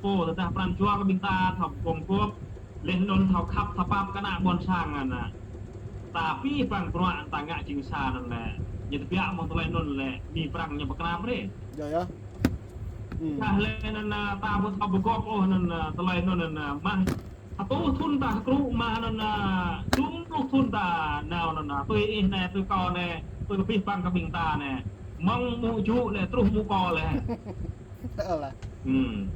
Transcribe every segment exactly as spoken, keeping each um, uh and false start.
pô, tơdah pran jua kơ ƀing ta thâo pơgop, laih anŭn thâo khăp, thâo pap kơ ană ƀôn sang anŭn. Tapi pran bruă ta ngă jing sa anŭn lĕ. Ñu tơbiă mơ̆ng tơlơi anŭn lĕ, mi prăng ñu pơkra brơi. Yơh, yơh. Hmm. Tơdah lĕ anŭn, ta ƀu thâo pơgop ôh anŭn, tơlơi anŭn, mah. Atu thun ta kru mah anŭn, dŭm pluh thun ta nao anŭn, tui ih anai, tui kâo anai, tui kơ abih bang kơ ƀing ta anai. Mơ̆ng mŭk jŭ lĕ, truh mŭk kơ lĕ. Ơ lah. Hmm.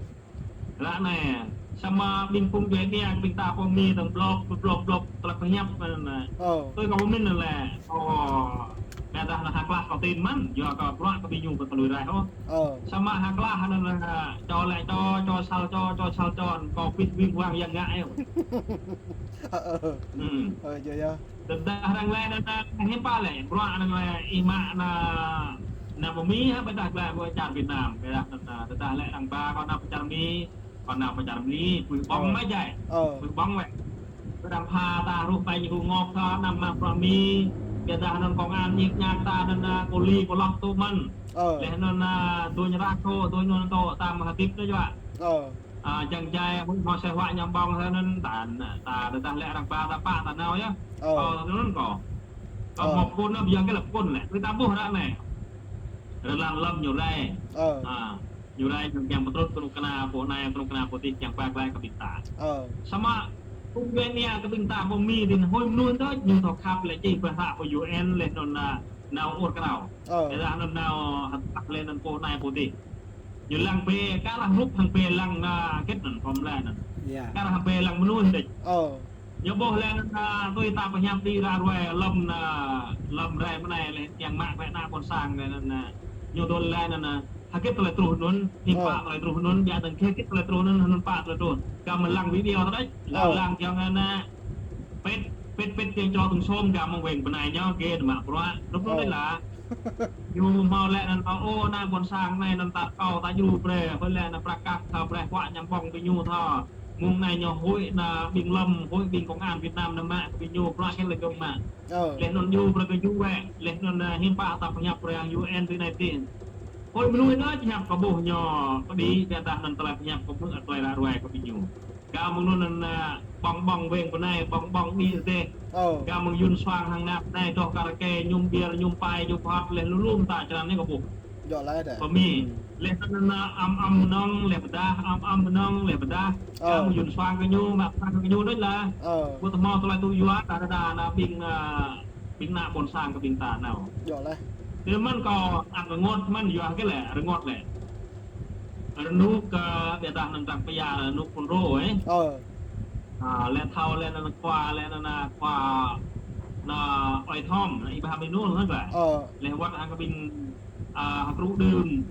Ră anai, samơ̆ ƀing phung djuai ania ƀing ta pơmĭn tơ̆ng blŏk, blŏk, blŏk, tơlơi pơhiăp anŭn. Ơ. Tui kâo pơmĭn anŭn lĕ. Ơ. Ƀiădah anŭn hơklah kâo tin mơ̆n, yua kơ bruă kơ ƀing ñu kơ tơlơi rai ôh. Ơ. Samơ̆ hơklah anŭn lĕ, čô lĕ čô, čô sal čô, čô sal čô, kâo pĭt ƀing wang yang ngă yơh. Ơ, ơ. Hmm. Ơ, yơh, yơh. Tơdah arăng lĕ anŭn, anŭn hiư̆m pă lĕ, bruă anŭn lĕ, ih mă anŭn, anŭn pơmĭn hă, ƀiădah lĕ ƀu čar Việt Nam, ƀiădah anŭn, tơdah lĕ arăng ba kâo anŭn pơ čar Mi, kâo anŭn pơ čar Mi, pui ƀơ̆ng mă jai. Ơ. Pui ƀơ̆ng wĕ. Kơ arăng pha ta hrup ƀai ñu ngŏk ta anŭn mă bruă Mi, ƀiădah anŭn công an ñik ñak ta anŭn, anŭn kơ li kơ lŏk tŭ mơ̆n. Ơ. Laih anŭn, anŭn, tui ñu ră tŭ, tui ñu tŭ, ta mă hơdip anŭn yơh. Ơ. A, jang jai, hmâo sĕh wă ñăm ƀơ̆ng hơ anŭn, ta, ta, tơdah lĕ arăng ba ta pă ta nao yơh. Ơ. Ơ, anŭn kâo. Kâo ƀuh pun anŭn, ƀiă kơ lĕ pun lĕ. Tui ta ƀuh ră anai. Rơlan lŏm ñu rai. Ơ. A, ñu rai ñu kiăng pơtrut kơnuk kơna pô anai, kơnuk kơna pô adih kiăng ba glaĭ kơ ƀing ta. Ơ. Samơ̆, phung djuai ania kơ ƀing ta pơmĭn dih, hơi mơnuih đôč, ñu thâo khăp lĕ či pơhă pơ U N laih anŭn, anŭn nao ur krao. Ơ. Ƀiădah anŭn nao hơdăp laih anŭn pô anai pô adih. Ñu lăng bê, kar hrup hăng bê lăng anŭn, hơget anŭn, pơm lĕ anŭn. Yơh. Kar hăng bê lăng mơnuih đôč. Ơ. Ñu ƀuh lĕ anŭn, anŭn, tui ta pơhiăp đĭ ră ruai lŏm anŭn, lŏm rai mơ̆ng anai lĕ, kiăng mă wĕ ană ƀôn sang lĕ anŭn, anŭn. Ñu dŏ lĕ anŭn, anŭn, hơget tơlơi truh anŭn, hiư̆m pă tơlơi truh anŭn, ƀiădah hơget tơlơi truh anŭn, anŭn pă tơlơi truh. Gơmơi lăng video ta đôč, lăng, lăng kiăng anŭn, anŭn, pĭt, pĭt, pĭt kiăng čô tŭng sôm, gơmơi weng bơnai ñu, gê mă bruă, hrup anŭn đôč lah. Ñu hmâo lĕ anŭn, ơ, ô, ană ƀôn sang anai anŭn ta kâo ta djru brơi, hơi lĕ anŭn prăk kăk ta brơi huă ñăm ƀơ̆ng ƀing ñu thâo. Mơ̆ng anai ñu huĭ anŭn ƀing lŏm, huĭ ƀing công an Việt Nam anŭn mă kơ ƀing ñu, bruă hơget lĕ gơ̆ mă. Ơ. Laih anŭn djru brơi kơ ñu wĕ, laih anŭn, anŭn hiư̆m pă ta pơhiăp brơi hăng U N tui anai tih. Hơi mơnuih đôč pơhiăp kơ ƀuh ñu, pơđĭ ƀiădah anŭn tơlơi pơhiăp kơ ƀuh tơlơi ră ruai kơ ƀing ñu. Gơmơi anŭn anŭn, a, ƀơ̆ng ƀơ̆ng weng bơnai, ƀơ̆ng ƀơ̆ng đĭ tih. Ơ. Gơmơi yun suang hăng ană bơnai, dŏ karaoke, mơñum bir, mơñum pai, mơñum hot, laih lu lu mơta črăn anai kâo ƀuh. Dŏ laih đah. Pơmĭn. Hmm. Laih anŭn anŭn, a, ăm ăm mơnơ̆ng, laih pơdah, ăm ăm mơnơ̆ng, laih pơdah. Ơ. Gơmơi yun suang kơ ñu, mă pơdah kơ ñu đôč lah. Ơ. Ƀu tơhmâo tơlơi tŭ yua, ta đa đa anŭn ƀing, a, ƀing ană ƀôn sang kơ ƀing ta nao. Dŏ laih. Tui mơ̆n kâo ăt rơngot mơ̆n, yua hơget lĕ, rơngot lĕ. Rơnuk kơ ƀiădah anŭn arăng pơyar rơnuk phun rô, ơ. Ơ. A, lĕ thâo lĕ anŭn khua, lĕ anŭn khua anŭn Ơi Thom, anŭn ih ƀuh hăng ƀing anŭn hă. Ơ. Lĕ wơ̆t hăng kơ ƀing, a, hơkrŭ đưm.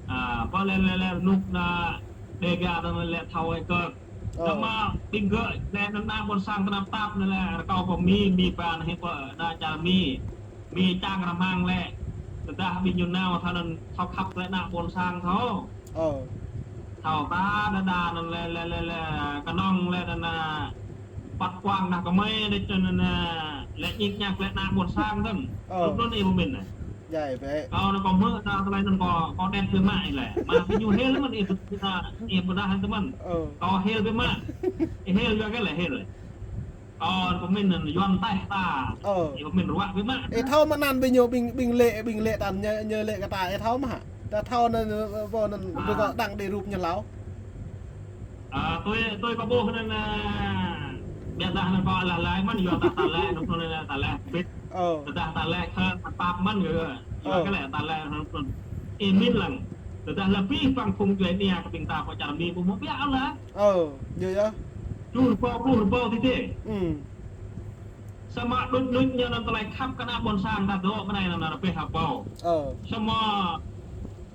A, pơ lĕ, lĕ, lĕ rơnuk anŭn Đêga anŭn lĕ thâo ơi kơ. Ơ. Samơ̆ ƀing gơ̆ lĕ anŭn ană ƀôn sang tơnap tap anŭn lĕ rơkâo pơmĭn, Mi ba anŭn hĭ pơ anŭn čar Mi. Mi čang rơmang lĕ. Tơdah ƀing ñu nao thâo anŭn thâo khăp lĕ ană ƀôn sang thâo. Ơ. Thâo ta đa đa anŭn lĕ, lĕ, lĕ, lĕ kơnơ̆ng lĕ anŭn, a, păt kuang đah kơmơi đôč anŭn, a, lĕ ñik ñak lĕ ană ƀôn sang thâo. Ơ. Hrup anŭn ih pơmĭn anai. Djai bĕ. Kâo anŭn kâo hmư̆ ta tơlơi anŭn kâo, kâo đet biă mă ih lĕ. Mă ƀing ñu hil mơ̆n ih pơdah, ih pơdah anŭn tơmơ̆n. Ơ. Kâo hil biă mă. Ih hil yua hơget lĕ hil. Kâo anŭn pơmĭn anŭn Yuan taih ta. Ơ. Ih pơmĭn ruă biă mă. Ih thâo mơ̆n anŭn ƀing ñu ƀing, ƀing lĕ, ƀing lĕ ta ñu, ñu lĕ kơ ta, ih thâo mơ̆ hă? Ta thâo anŭn, ơ, ƀuh anŭn, a, ƀing kâo đăng đi rup ñu hlâo. A, tui, tui kâo ƀuh anŭn, a, ƀiădah anŭn kâo alah laĭ mơ̆n, yua ta, ta lĕ, anŭn anŭn ta lĕ, bit. Ơ. Tơdah ta lĕ, kơ, ta pap mơ̆n, yua, yua, ơ, kơ lĕ, ta lĕ, anŭn, anŭn. Ih pơmĭn lăng. Tơdah lĕ abih bang phung djuai ania kơ ƀing ta pơ čar Mi ƀu hmâo biă lah. Ơ, yơh, yơh. Čuh rơbâo, pluh rơbâo tih tih. Hmm. Samơ̆ đôč đôč ñu anŭn tơlơi khăp kơ ană ƀôn sang ta dŏ mơ̆ng anai anŭn rơbeh rơbâo. Ơ. Samơ̆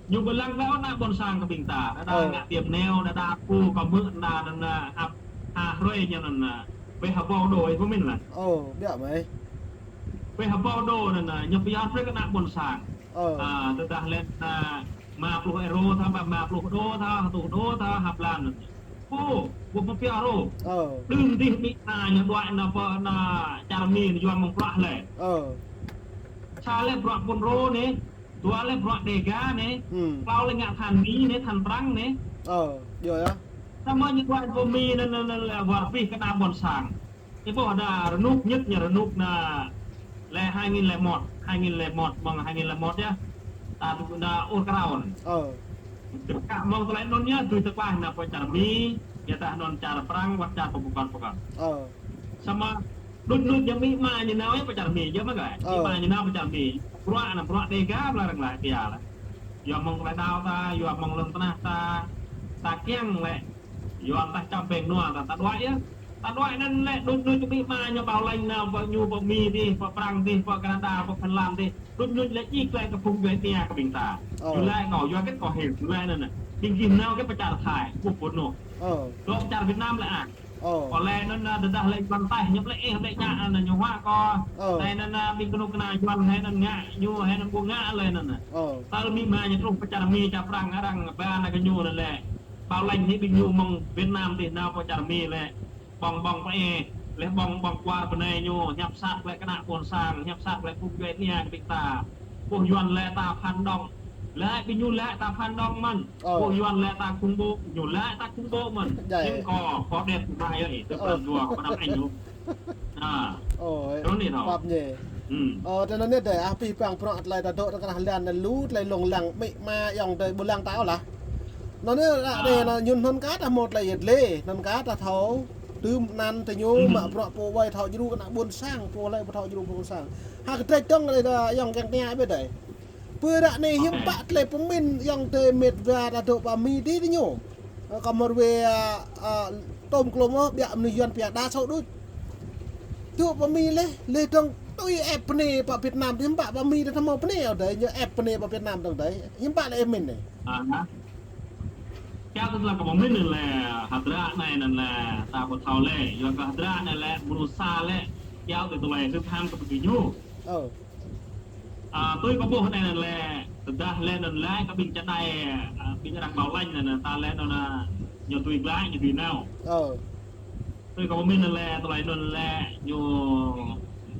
ñu ƀu lăng kơ ană ƀôn sang kơ ƀing ta. Đa đa, ơ, ngă tiêm neo, đa đa pô kơ mơ̆ anŭn, anŭn, ăp ha hrơi ñu anŭn, rơbeh rơbâo đô ih pơmĭn lah. Ơ, biă mơ̆. Rơbeh rơbâo đô anŭn, ñu pơyơr brơi kơ ană ƀôn sang. Ơ. A, tơdah lĕ, a, rơma pluh euro thâo, rơma pluh đô thâo, hơtuh đô thâo, ha blan. Ơ, ƀu pơpia rô. Ơ. Đưm dih ƀing ană ñu đuaĭ anŭn pơ anŭn čar Mi anŭn yua mơ̆ng bruă lĕ. Ơ. Sa lĕ bruă phun rô anai, dua lĕ bruă Đêga anai, hmm, klâo lĕ ngă than Mi anai, than Prăng anai. Ơ, yơh yơh. Samơ̆ ñu đuaĭ pơ Mi anŭn, anŭn, anŭn lĕ wơr bĭt kơ ană ƀôn sang. Ih ƀuh đa rơnŭk ñĕt ñu rơnŭk anai lĕ hai nghìn lẻ một, hai nghìn lẻ một, mơ̆ng hai nghìn lẻ một yơh. Ta tŭ ană ur kraon. Ơ. Tơkă mơ̆ng tơlơi anŭn yơh, tui tơklaih ană pơ čar Mi, yua dah anŭn čar Prang, wơ̆t čar pơkŏn pơkŏn. Ơ. Samơ̆ đŭč đŭč yơh amĭ ama ñu nao yơh pơ čar Mi, yơh mơ̆ gơ̆. Ơ. Amĭ ama ñu nao pơ čar Mi. Bruă anŭn bruă Dega, ƀlai răng lăi pia lĕ. Yua mơ̆ng tơlơi đaŏ ta, yua mơ̆ng lŏn tơnah ta, ta kiăng lĕ. Yua tah čăm pĕng nua ta, ta đuaĭ yơh. Ta đuaĭ anŭn lĕ đŭč đŭč amĭ ama ñu ƀâo leng nao pơ ñu pơ Mi dih, pơ Prang dih, pơ Canada, pơ Phần Lan dih. Đŭč đŭč lĕ djik lĕ kơ phung djuai ania kơ ƀing ta. Ơ. Ñu lĕ kâo, yua hơget kâo hil, ñu lĕ anŭn. Ƀing gih nao kơ pơ čar Thai, ƀuh pơ anŭn. Ơ. Dŏ pơ čar Việt Nam lĕ ah. Ơ. Kâo lĕ anŭn, đa đa lĕ ƀăn taih, ñu lĕ ih lĕ ñă anŭn ñu huă kâo. Ơ. Lĕ anŭn, ƀing kơnuk kơna Yuan lĕ anŭn ngă, ñu lĕ anŭn ƀu ngă lĕ anŭn. Ơ. Tơl amĭ ama ñu truh pơ čar Mi čar Prang arăng ba ană kơ ñu anŭn lĕ. Ƀâo leng hĭ ƀing ñu mơ̆ng Việt Nam dih nao pơ čar Mi lĕ. Ƀơ̆ng ƀơ̆ng pơ ih, lĕ ƀơ̆ng ƀơ̆ng kwar bơnai ñu, hiăp sat lĕ kơ ană ƀôn sang, hiăp sat lĕ phung djuai ania kơ ƀing ta. Ƀuh Yuan lĕ ta phản động. Lĕ ƀing ñu lĕ ta phản động mơ̆n. Ơ. Ƀuh Yuan lĕ ta khủng bố, ñu lĕ ta khủng bố mơ̆n. Djai. Hiư̆m kâo, kâo đet ma yơh ih, tơ Ơ. Pran jua, kâo năm anh ñu. Ha. Ơ, ơ. Tui anŭn yơh. Pap ñe. Hmm. Ơ, tui anŭn yơh dêh, ah, pih păng prŏng tơlơi ta dŏ tơ kơnah lan anŭn lu tơlơi lông lăng, amĭ ama ayŏng adơi ƀu lăng ta ôh lah. Anŭn yơh, ah, dêh, anŭn ñu anŭn kah ta hmâo tơlơi yet lĕ, anŭn kah ta thâo. Tơm anŭn tơ ñu, hmm, mă bruă pô wai thâo djru kơ ană ƀôn sang, pô lĕ pô thâo djru ƀôn sang. Hă kơ trĕč tŏng lĕ ta ayŏng kiăng tơña ƀĕ dêh. Pơ ră anai hiư̆m pă tơlơi pơmĭn ayŏng adơi met wa ta dŏ pơ Mi dih tơ ñu. Ơ, kơ mơ̆ wơ̆t, ơ, ơ, tôm klôm ôh, ƀiă mơnuih Yuan pia đa số đôč. Dŏ pơ Mi lĕ, lĕ dŏng tui ĕp bơnai pơ Việt Nam, hiư̆m pă pơ Mi ta hmâo bơnai ôh dêh, ñu ĕp bơnai pơ Việt Nam dŏng dêh. Hiư̆m pă lĕ ih mĭn anai. Aha. Kiăo tui tơlơi kâo pơmĭn anŭn lĕ, hơdră anai anŭn lĕ, ta ƀu thâo lĕ, yua kơ hơdră anai lĕ, mơnuih sa lĕ, kiăo tui tơlơi hưp ham kơ ƀing gơñu. Ơ. Ơ, tui kâo ƀuh anai anŭn lĕ, tơdah lĕ anŭn lĕ, kơ ƀing čơđai, ơ, ƀing arăng ƀâo leng anŭn, ta lĕ anŭn, ơ, ñu tui glaĭ, ñu tui nao. Ơ. Tui kâo pơmĭn anŭn lĕ, tơlơi anŭn lĕ, ñu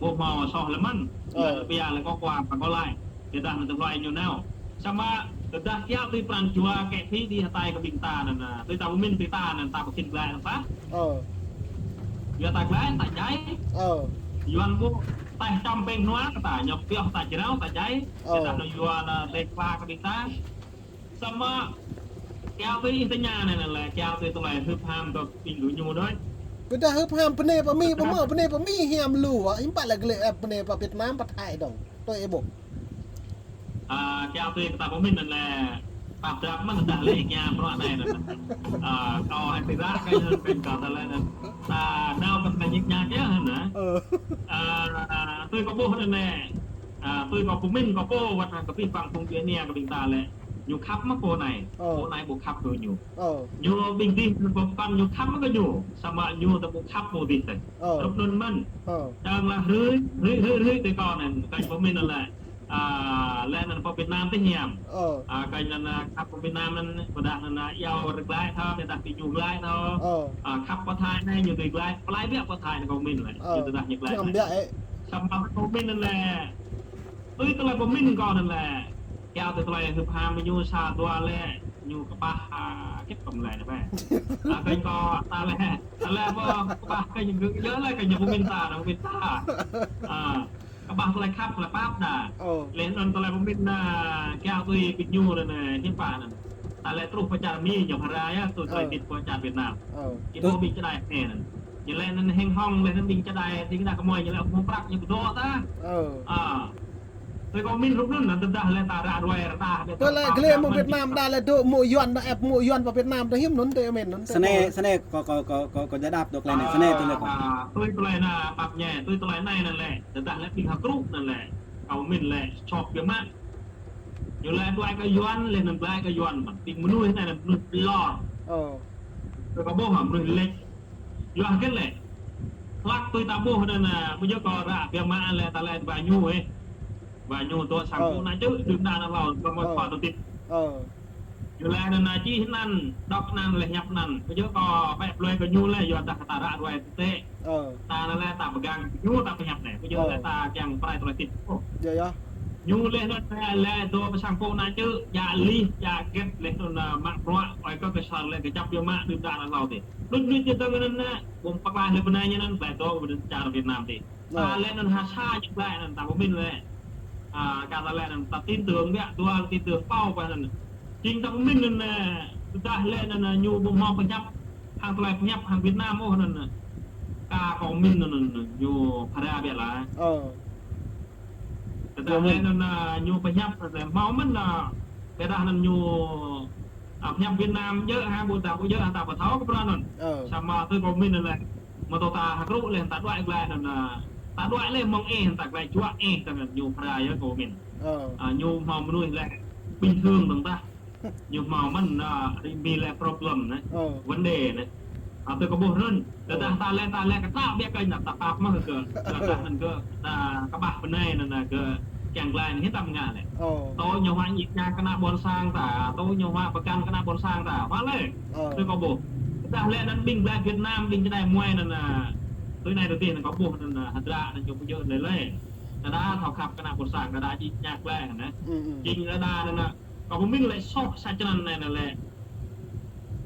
ƀu hmâo soh lĕ mơ̆n. Ơ. Yua lĕ pia lĕ kâo kwar, kâo laĭ. Tơdah anŭn tơlơi ñu nao. Samơ̆ tơdah kiăo tui pran jua kĕ phi dih hơtai kơ ƀing ta anŭn, ơ, tui ta pơmĭn tui ta anŭn ta pơkĭn glaĭ anŭn ta. Ơ. Yua ta glaĭ, ta djai. Ơ. Yuan ƀu, ta čăm pĕng nua kơ ta, ñu pioh ta jrao, ta djai. Ơ. Tơdah anŭn Yuan, ơ, lĕ kla kơ ƀing ta. Samơ̆ kiăo tui ih tơña anai anŭn lĕ, kiăo tui tơlơi hưp ham kơ ƀing gơñu đôč. Ƀôdah hưp ham bơnai pơ Mi, ƀu hmâo bơnai pơ Mi hiam lu, ơ, hiư̆m pă lĕ glĕ, ơ, bơnai pơ Việt Nam, pơ Thai dŏng. Tui ih ƀuh. Ơ, kiăo tui kơ ta pơmĭn anŭn lĕ, pap drap mơ̆n tơdah lĕ ih kiăng bruă anai anŭn. Ơ, kâo hơtai ră kơ anŭn, kơ ta lĕ anŭn. Ta nao kơ ta ñik ñak yơh anŭn. Ơ. Ơ, tui kâo ƀuh anŭn lĕ. Ơ, tui kâo pơmĭn kâo pô wơ̆t hăng kơ pih păng phung djuai ania kơ ƀing ta lĕ. Ñu khăp mă pô anai. Ơ. Pô anai ƀu khăp kơ ñu. Ơ. Ñu ƀing dih, pơkŏn ñu khăp mă kơ ñu. Samơ̆ ñu ta ƀu khăp pô dih tĕ. Ơ. Rup anŭn mơ̆n. Ơ. Čang lah hrơi, hrơi, hrơi, hrơi tui kâo anŭn, kơ pơmĭn anŭn lĕ. Ơ, lĕ anŭn pơ Việt Nam tĕ hiam. Ơ. Ơ, kơ anŭn, ơ, khăp pơ Việt Nam anŭn, ƀôdah anŭn, ơ, iâu rơglaĭ thâo, ƀôdah ƀing ñu glaĭ thâo. Ơ. Ơ, khăp pơ Thai anai ñu tui glaĭ, pơlai biă pơ Thai anŭn kâo pơmĭn lĕ. Ơ. Ñu tơdah ñu glaĭ. Hiam biă, ơ. Samơ̆ kâo pơmĭn anŭn lĕ. Tui tơlơi pơmĭn kâo anŭn lĕ. Kiăo tui tơlơi hưp ham ñu sa dua lĕ, ñu kơƀah, ơ, hơget kơ mơ̆ lĕ anai bĕ. Ơ, kơ kâo ta lĕ, ta lĕ ƀu kơƀah kơ ñu, yua lĕ kơ ñu pơmĭn ta, anŭn pơmĭn ta. Ơ. Kơƀah tơlơi khăp, tơlơi pap đa. Ơ. Lĕ anŭn tơlơi pơmĭn, ơ, kiăo tui ƀing ñu anŭn, ơ, hiư̆m pă anŭn. Ta lĕ truh pơ čar Mi ñu phara yơh, tui tơlơi, ơ, tit pơ čar Việt Nam. Ơ. Ih ƀuh ƀing čơđai anai anŭn. Ñu lĕ anŭn heng hong, lĕ anŭn ƀing čơđai, ƀing đah kơmơi, ñu lĕ hmâo prăk ñu pơdŏ ta. Ơ. Ơ. Tui kâo pơmĭn rup anŭn, tơdah lĕ ta ră ruai rơđah, tơdah ta glĕ mơ̆ng Việt Nam, đa lĕ dŏ mơ̆ng Yuan, đa ĕp mơ̆ng Yuan pơ Việt Nam, ta hiư̆m anŭn tơ mĭn anŭn tơ. Snei, snei, kâo, kâo, kâo, kâo, kâo djă đăp dŏ tơlơi anai, snei tui lĕ kâo. Ơ, tui tơlơi anŭn, pap ñe, tui tơlơi anai anŭn lĕ. Tơdah lĕ ƀing hơkrŭ anŭn lĕ, kâo pơmĭn lĕ, čŏp biă mă. Ñu lĕ đuaĭ kơ Yuan, lĕ anŭn glaĭ kơ Yuan mơ̆n. Ƀing mơnuih anai anŭn mơnuih lor. Ơ. Tui kâo ƀuh hă, mơnuih lĕč. Yua hơget lĕ. Hlak tui ta ƀuh anŭn, ơ, ƀu djơ̆ kâo ră biă mă lĕ ta lĕ ba ñu, ơ. Ba ñu dŏ sang, ơ, pô ană čư̆, tui ană ană hlâo, kâo mơ̆, ơ, kâo tơtit. Ơ. Yua lĕ anŭn, ơ, čih anăn, dŏ anăn lĕ hiăp anăn. Ƀu djơ̆ kâo pĕ plơi kơ ñu lĕ, yua dah ta ră ruai tơtĕ. Ơ. Ta anŭn lĕ ta pơgang ñu ta pơhiăp anai. Ƀu djơ̆, ơ, lĕ ta kiăng prai tơlơi tit. Ơ. Yơh, yơh. Ñu laih anŭn, ơ, laih dŏ pơ sang pô ană čư̆, djă lih, djă gĕt, laih anŭn, ơ, mă bruă, ơi kơ kơ sar laih kơ čăp yua mă, đưm đă anŭn hlâo tih. Đut đut ñu tơ̆ng anŭn, ơ, ƀu pơklaih laih bơnai ñu anŭn, laih dŏ ƀơi čar Việt Nam tih. Ơ. Ta laih anŭn ha sa ñu laih anŭn, ta pơmĭn laih. Ơ, kơ ta laih anŭn, ta tin tưởng biă, dua tin tưởng pô pơ anŭn. Jing ta pơmĭn anŭn, ơ, tơdah laih anŭn, ơ, ñu ƀu hmâo pơhiăp, hăng tơlơi pơhiăp, hăng Việt Nam ôh anŭn, ơ. Kơ kâo pơmĭn anŭn, anŭn, ñu phara biă laih. Ơ. Tơdah laih anŭn, ơ, ñu pơhiăp, laih hmâo mơ̆n, ơ, tơdah anŭn ñu, ơ, pơhiăp Việt Nam djơ̆ hă, ƀu ta ƀu djơ̆ hă, ta ƀu thâo kơ bruă anŭn. Ơ. Samơ̆ tui kâo pơmĭn anŭn laih. Mơ̆ tơdah ta hơkrŭ laih ta đuaĭ glaĭ anŭn, ơ, ta đuaĭ laih mơ̆ng ih, ta glaĭ juă ih, ta anŭn ñu phara yơh kâo pơmĭn. Ơ. Ơ, ñu hmâo mơnuih laih bình thường dơ̆ng tah. Ñu hmâo mơ̆n, ơ, rĭm bi lĕ problem anai. Ơ. Vấn đề anai. Ơ, tui kâo ƀuh anŭn. Ơ. Tơdah ta lĕ, ta lĕ kơ ta biă kơ ñu ta pap mơ̆ kơ. Tơdah anŭn kơ ta kơƀah bơnai anŭn kơ kiăng glaĭ anŭn hĭ ta mơ̆ ngă lĕ. Ơ. Tui ñu hua ñik ña kơ ană ƀôn sang ta, tui ñu hua pơkăn kơ ană ƀôn sang ta. Hua lĕ. Ơ. Tui kâo ƀuh. Tơdah lĕ anŭn ƀing glaĭ Việt Nam, ƀing čơđai muai anŭn, ơ, tui anai tui adih anŭn kâo ƀuh anŭn, ơ, hơdră anŭn ñu pơjơ̆ lĕ lĕ. Tơdah thâo khăp kơ ană ƀôn sang, tơdah ñik ña glaĭ anŭn. Ừ, ừ. Jing tơdah anŭn, ơ, kâo pơmĭn lĕ soh sa črăn anai lĕ.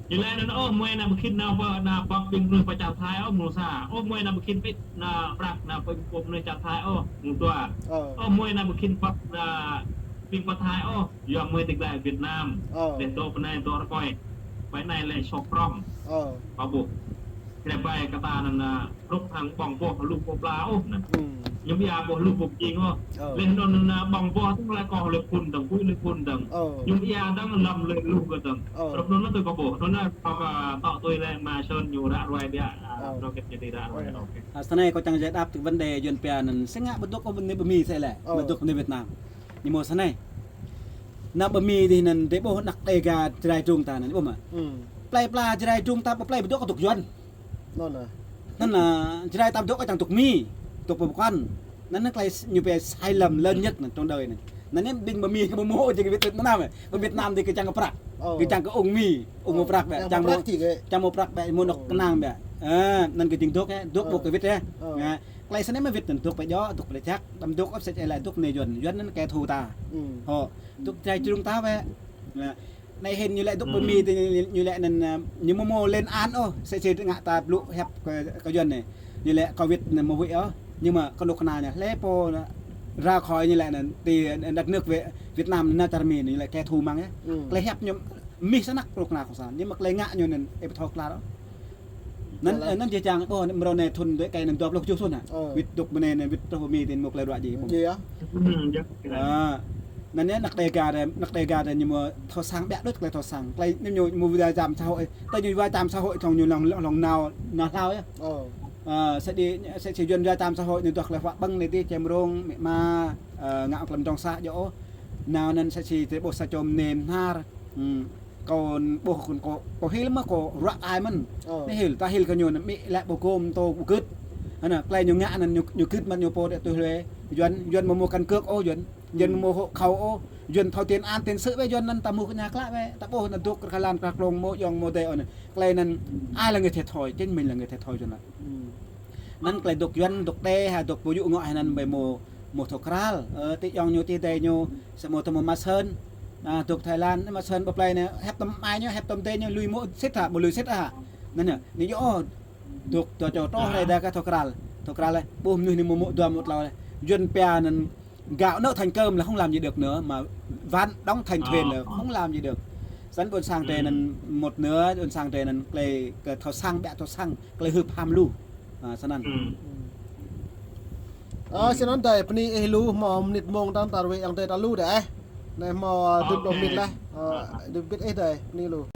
Ñu laĭ anŭn ôh, muai ană ƀu khĭn nao pơ, nao pơ ƀing mơnuih pơ čar Thái ôh, mơnuih sa. Ôh, muai ană ƀu khĭn pĭt nao prăk nao pơ ƀing mơnuih čar Thái ôh, mơnuih dua. Ơ. Ôh, muai ană ƀu khĭn pơ, nao ƀing pơ Thái ôh, yua muai tơglai Việt Nam. Ơ. Laih dŏ pơ anai dŏ rơkơi. Ƀơi anai lĕ soh prŏng. Ơ. Kâo ƀuh. Krep ƀai kơ ta anŭn, ơ, hrup hăng ƀơ̆ng boh lu pô pla ôh anŭn. Hmm. Ñu ƀu ia boh lu pô pơjing ôh. Ơ. Laih anŭn, ơ, ƀơ̆ng boh tơ̆ng laih kơ laih phŭn dơ̆ng, pui laih phŭn dơ̆ng. Ơ. Ñu ƀu ia dơ̆ng lăm laih lu kơ dơ̆ng. Ơ. Hrup anŭn tui kâo ƀuh. Anŭn, ơ, kâo, ơ, tŏ tui laih mơ̆ Sơn ñu ră ruai biă, ơ, Ơ. Rơkơi ñu tui ră ruai. Ơ. Ôkê. Ơ, snei kâo čang jai đăp tơ kơ vấn đề Yuăn pia anŭn. Sĭt ngă ƀu dŏ kơ anai ƀơi Mi sĭt lĕ. Ơ. Ƀu dŏ kơ anai Việt Nam. Ñu hmâo snei. Ană ƀơi Mi dih anŭn, dêh ƀuh anăk Đêga Jrai Drung ta anŭn, ƀuh mơ̆. Hmm. Plei pla Jrai Drung ta, ƀu plei ƀu dŏ kơ dŏ Yuăn. Anŭn anai. Anŭn anai, Jrai ta dŏ kơ čang dŏ Mi, dŏ pơkŏn. Anŭn anai tơlơi ñu pia sai lầm lớn nhất anŭn trong đời anŭn. Anŭn anai ƀing ƀơi Mi kơ ƀu hmâo jing Việt Nam, ƀơi Việt Nam dih kơ čang kơ prăk. Ơ. Kơ čang kơ ung Mi, ung mơ̆ prăk ƀĕ, čang mơ̆ prăk ƀĕ, mơ̆ anŏ kơnang ƀĕ. Ơ, anŭn kơ jing dŏ, ơ, dŏ ƀu kơ Việt ơ. Ơ. Anai, tơlơi snei mơ̆ Việt anŭn dŏ pơjŏ, dŏ pơjăk, đăm dŏ ôh sĭt lĕ dŏ anai Yuăn, Yuăn anŭn kẻ thù ta. Ừ. Hŏ, dŏ Jrai Drung ta ƀĕ. Anai, anai hĭn ñu lĕ dŏ ƀơi Mi tơ ñu, ñu lĕ anŭn, ơ, ñu mơ̆ mơ̆ lên án ôh, sĭt sĭt ngă ta blŭ hiăp kơ, kơ Yuăn anai. Ñu lĕ kơ Việt anŭn mơ̆ huĭ ôh, nhưng mà kơ anŏ kơna ñu, lĕ pô anŭn ra khỏi ñu lĕ anŭn, ti, anŭn đất nước Việt, Việt Nam anŭn čar Mi anŭn ñu lĕ kẻ thù mơ̆ng yơh. Ừ. Tơlơi hiăp ñu mĭh snăk kơ anŏ kơna cộng sản, nhưng mà tơlơi ngă ñu anŭn, ih ƀu thâo klar ôh. Anŭn, anŭn jih jang ƀuh mrâo anai thŭn dŏ kơ anŭn dua pluh tơjuh thŭn hă. Ơ. Wĭt dŏ mơ̆ng anai anŭn wĭt truh Mi tin mơ̆ tơlơi ruă ji. Ji yơh. Hmm, yơh. Ơ. Anŭn yơh anăk Đêga dih, anăk Đêga dih ñu mơ̆ thâo sang ƀiă đôč tơlơi thâo sang. Tơlơi ñu mơ̆ wa čăm xã hội, tơlơi ñu wa čăm xã hội thŏng ñu lŏng, lŏng, lŏng nao, nao hlâo yơh. Ơ. Ơ, sĭt dih, sĭt sĭt Yuăn wa čăm xã hội ñu dŏ tơlơi huă ƀơ̆ng anai dih, čem rông, mĕ ma, ơ, ngă klăm trong xã djơ̆ ôh. Nao anŭn sĭt sĭt tơlơi ƀuh sa čô mơnê mơhar. Hmm. Kâo ƀuh kâo, kâo hil mơ̆ kâo ruă ai mơ̆n. Ơ. Anai hil, ta hil kơ ñu anŭn, mĭ lĕ ƀu gôm tô ƀu gưt. Anŭn, tơlơi ñu ngă anŭn ñu, ñu gưt mơ̆n ñu pô dêh tui hlue. Yuăn, Yuăn mơ̆ mơ̆ căn cước ôh Yuăn. Yuăn mơ̆ mơ̆ hộ khẩu ôh. Yuăn thâo tiền án tiền sự ƀĕ Yuăn anŭn ta mŭk kơ ñu klă ƀĕ. Ta ƀuh anŭn dŏ kơ Thái Lan, kơ Krông mơ̆ Yuăn mơ̆ dêh anŭn. Tơlơi anŭn ai là người thiệt thòi, chính mình là người thiệt thòi Yuăn anŭn. Ừ. Anŭn tơlơi dŏ Yuăn, dŏ đe, ha dŏ ƀu djơ̆ ngŏ ha anŭn ƀơi mơ̆, mơ̆ thâo kral. Ơ, ti yŏng ñu ti dêh ñu, samơ̆ tơmơ̆ mă Sơn. Ơ, dŏ Thái Lan, mă Sơn ƀơi plei anai, hiăp tơm ai ñu, hiăp tơm dêh ñu, lui mơ̆ sĭt hă, ƀu lui sĭt hă. Anŭn anai, anai yơh, dŏ, dŏ čô tŏ rai dêh kơ thâo kral. Thâo kral lĕ, ƀuh mơnuih anai mơ̆ mơ̆ dua mơ̆ tlâo lĕ. Yuăn pia anŭn, gạo nấu thành cơm là không làm gì được nữa, mà ván đóng thành thuyền là không làm gì được. Snăn ƀôn sang drei anŭn một nửa, ƀôn sang drei anŭn tơlơi kơ thâo sang, ƀiă thâo sang, tơlơi hưp ham lu. Ơ, snăn. Ơ, snăn dêh, bơni ih lu, hmâo mơnit mông dơ̆ng ta ruai yang dêh ta lu dêh. Anai hmâo, ơ, dŭm dŏ mơnit laih. Ơ, dŭm bit ih dêh, bơni lu.